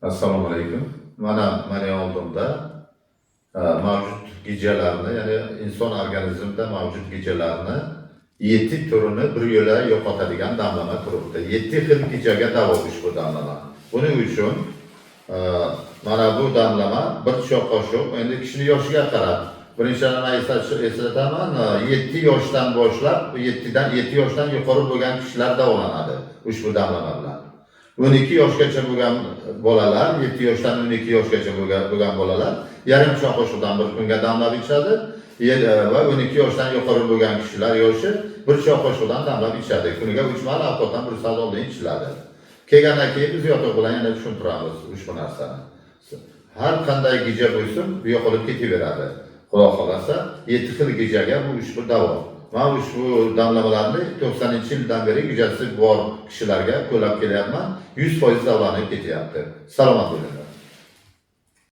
Assalomu alaykum. Mana meni oldimda mavjud gijalarni, ya'ni inson organizmida mavjud gijalarni 7 turini bir yo'la yo'qotadigan damlama turibdi. 7 xil gijaga davo ushbu damlama. Buning uchun mana bu damlama bir choy qoshiq, endi kishini yoshiga qarab, birinchidan eslataman, 7 yoshdan boshlab, 7 yoshdan yuqori bo'lgan kishilar davolanadi ushbu damlama bilan. 12 yoshgacha bo'lgan bolalar, 7 yoshdan 12 yoshgacha bo'lgan bolalar yarim choy qoshiqdan bir kunga damlab ichadi va 12 yoshdan yuqori bo'lgan kishilar yoshi bir choy qoshiqdan damlab ichadi. Kuniga 3 mahal ovqatdan 1 soat oldin ichiladi. Kelgandan keyin biz yotoq bilan yana tushuntiramiz ushbu narsani. Har qanday gija bo'lsin, yo'qolib ketaveradi. Xudo xohlasa, 7 xil gijaga bu ushbu davo. Men ushbu damlamalarni 90-yildan beri gijasi bor kishilarga qo'llab kelyapman. 100% davolanib ketyapti. Salomat bo'linglar.